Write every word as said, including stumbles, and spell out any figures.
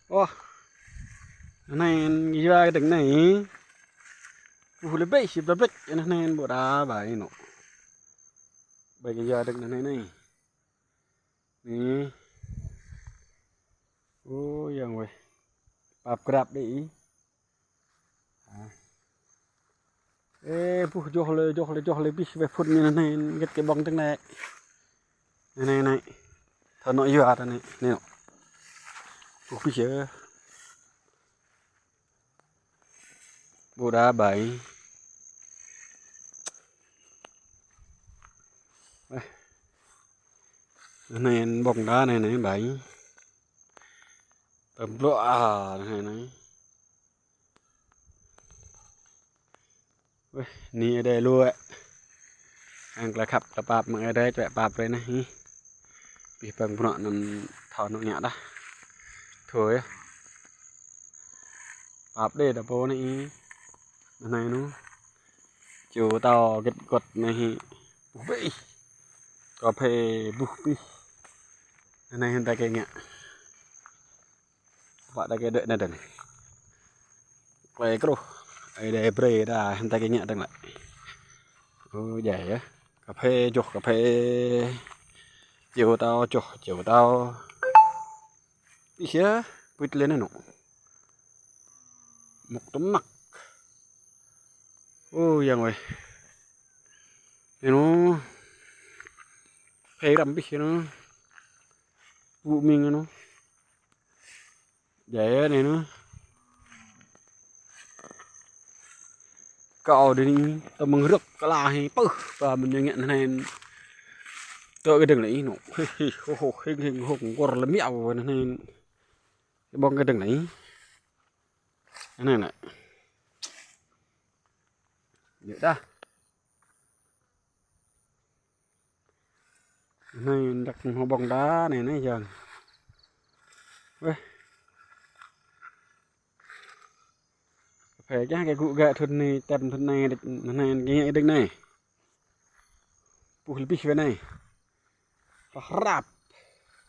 Ơ, anai yua kơ dơ̆ng anai. Ƀuh lĕ ƀĕ, sĭ blă blĕč, anai anai ƀu đa ƀai nô. Ƀai kơ yua dơ̆ng anai anai. Anai. Ơ, yang weh. Pap krap đĭ. Ơ, ƀuh joh lĕ, joh lĕ, joh lĕ, ƀih weh phŭn anai anai, gĕt kơ ƀơ̆ng tơ̆ng anai. Anai anai. Thâo nô yua ta anai, anai nô. Ƀuh ƀih yơh. Ƀu đa ƀai. Ơ. Anai ƀơ̆ng đa anai anai ƀai. Tơm blŏ a anai anai. Weh, ni Ơi Adai lu ĕ. Ang klă khăp tơpap mơ̆ng Ơi Adai, čuă pap rei anai. Ih. Ƀih păng bruă anŭn thâo nô ñă đah. Thâo yơh. Pap đê đa pô anai ih. Anai nô. Čô tâo gĕt gŏt anai ih. Ƀuh ƀĕ ih. Kơphê ƀuh ƀih. Anai hơnta kơ ngă. Pă đa kơ đuaĭ anai dơ̆ng. Klei kruh. Ơi Adai brơi đa hơnta kơ ngă dơ̆ng lĕ. Ơ, djai yơh. Kơphê joh kơphê. Čô tâo joh, čô tâo. Ƀih yơh, ƀuh lĕ anai nô. Mŭk tơmăk. Ơ, yang weh. Anai nô. Phê răm ƀih anai nô. Ƀu mĭn anai nô. Djai anai nô. Kâo đĭ anai, tơmơ̆ng rơ̆k kơ la hĭ, pơh, pă mơ̆n ñu ngă anai. Tơ kơ dơ̆ng lĕ ih nô. Hê, hê, hô, hô, hêng, hêng, hông, kor lĕ miao anai. Ƀơ̆ng kơ dơ̆ng lĕ ih. Anai anai. Yơh đah. Anai đăk hmâo ƀơ̆ng đa anai anai yang. Weh. Kơphê čah kơ gŭ gă thŭn anai, tơm thŭn anai, anai kơ ngă dơ̆ng anai. Ƀuh lĕ ƀih weh anai. Pah rap.